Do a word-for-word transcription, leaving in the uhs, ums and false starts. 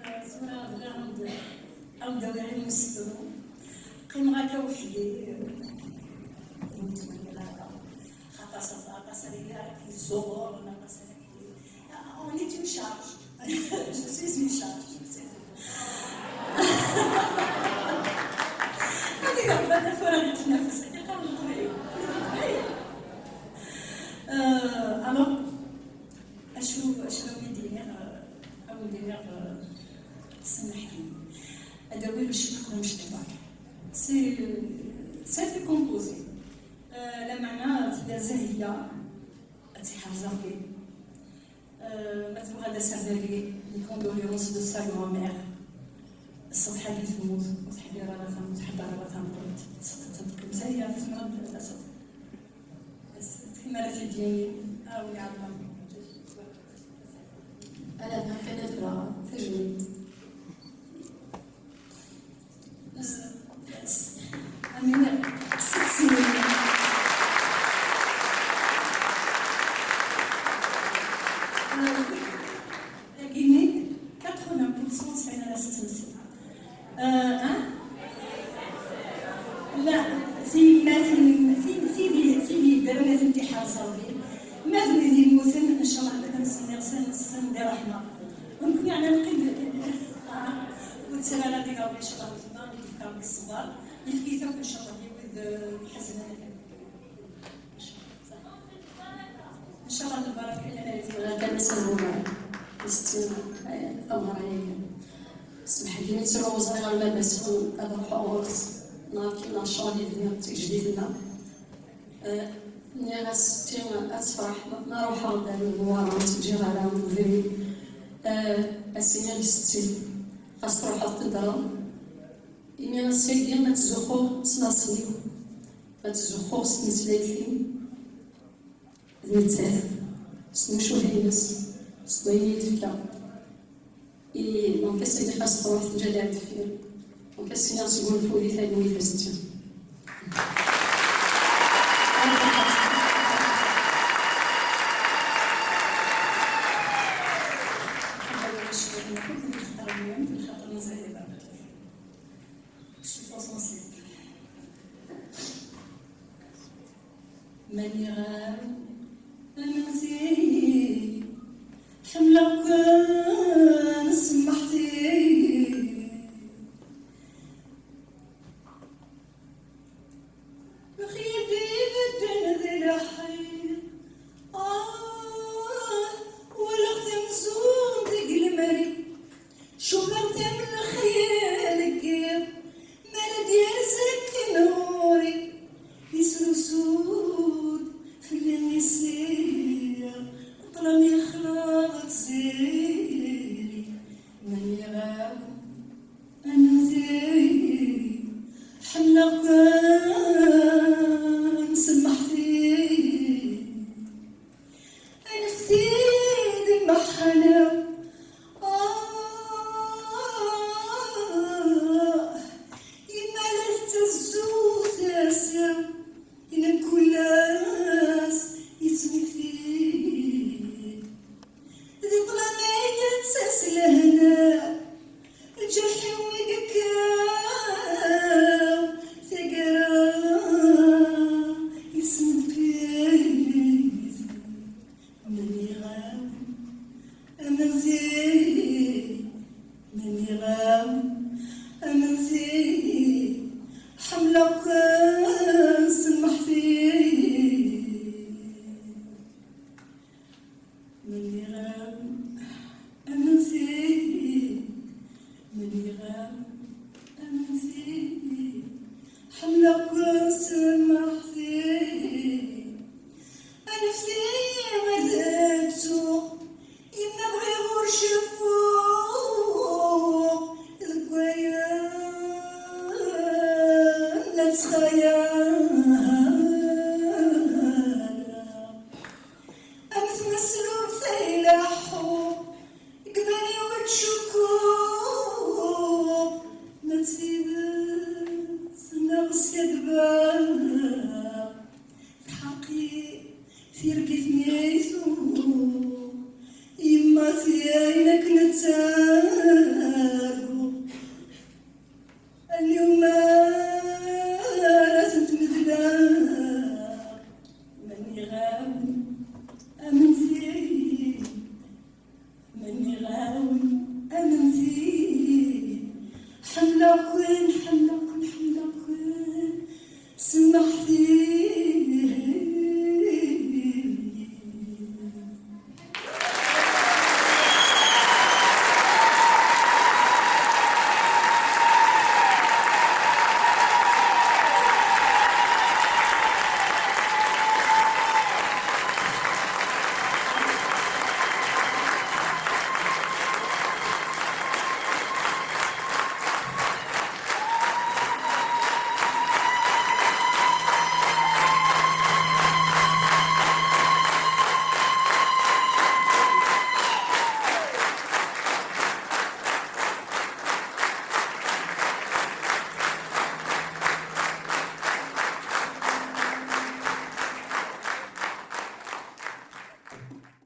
Tura bɣiɣ ad, ad awiɣ imestru. Qqimeɣ akka weḥd-i. Ur ttwaliɣ ara. Aṭas, aṭas ara yili ara k-yezzuɣuren, aṭas ara k-, on est une charge. Je suis une charge. Adi Rebbi ad afur ad yettnafes. Adi qar Leqbayel. Euh, alors, acu, acu ara wen-d-iniɣ, euh, ad wen-d-iniɣ, euh, semmeḥ-iyi. Ad awiɣ ccna n Ḥemmu Cṭiṭan. C'est, c'est composé. Euh, lameɛna tella Zahya ad tt-iḥrez Rebbi. Euh, ma tebɣa ad as-rnagi les condoléances de sa grand-mère. Ṣṣbeḥ-agi temmut, ur teḥbir ara tam-, ur tḥebber ara tameṭṭut. Teqqim Zahya, tezmer ad d-taseḍ. Bas, tḥemmel ad t-id-yini. Ah, wi ɛelmen. Ala, bɣiɣ kan ad ffreɣ tajmilt. Amina, setti. Dagini, quatre-vingts pour cent sɛin ara setten sna. Euh, hein? La, tiyemmatin, ti-, tidi, tidi yeddren ad tent-iḥrez Rebbi. Ma d wid yemmuten, ncallah ad ten-nsenniɣ s, s, di ṛṛeḥma. Nekkni ɛni neqqim d-, ah, ur ttara ara deg Rebbi, ncallah, weltma, i yefka Rebbi ṣṣber, yefk-it akk, ncallah, i wid, eh, iḥeznen. Ncallah, lbaraka, kan asehwu, eh, s tin, eh, tameɣra-agi. Semḥ-iyi mi ttruɣ, ẓriɣ alma d ass-a ad ruḥeɣ ɣur-s, neɣ akken neɣ ccɣel yebdi d tigejdit-nneɣ. Eh, nniɣ-as setti ad tefreḥ, ma, ma ruḥeɣ-d ar Newwara, ur tt-ǧǧiɣ ara deg ubrid. Eh, as-iniɣ i setti, xas truḥeḍ teddreḍ, ini ass-agi ad ttzuxxuɣ s laṣel-iw, ad ttzuxxuɣ s tmeslayt-iw, d nettat, s tmucuha-ines, s wayen i yi-d-tefka. I, donc, ass-agi xas truḥ, teǧǧa-d ar deffir. Donc, ass-agi sgunfu di talwit a setti. Je suis trop sensible. Maniɣ-am a Mexti, ḥemmleɣ-ken, semmeḥt-iyi. Lxir d ibedden di leḥrir. Ah, walaɣ-t amzun deg lemri. Cukkeɣ-t am lxir deg yiḍ, mi ara d-yers akken ɣur-i, yesrusu-d fell-i isiɣ, ṭṭlam yexleḍ tziri, maniɣ-am a Mexti, ḥemmleɣ-ken, semmeḥt-iyi. Anfet-iyi di lmeḥḥala. Ah, yemma la tettazzu tasa, i mkul ass yettmekti-d. Di ṭṭlam ay yettas lehna, lǧerḥ-iw i yekkaw taggara, yesmeḍ-it. Maniɣ-am a Mexti, maniɣ-am a Mexti, ḥemmleɣ-ken, semmeḥt-iyi. Maniɣ-am a Mexti, maniɣ-am a Mexti, ḥemmleɣ-ken, semmeḥt-iyi. Anfet-iyi ad ttuɣ, yemma bɣiɣ ur ceffuɣ deg wayen la ttxayaleɣ. Am tmeslubt ay leḥḥuɣ, deg iman-iw ttcukkuɣ ma d tidet neɣ skaddbeɣ. Tḥeqqi tirgit-nni ay tuɣ yemma-s, ayen akken nettat. Ḥemmleɣ-ken, ḥemmleɣ-ken, ḥemmleɣ-ken.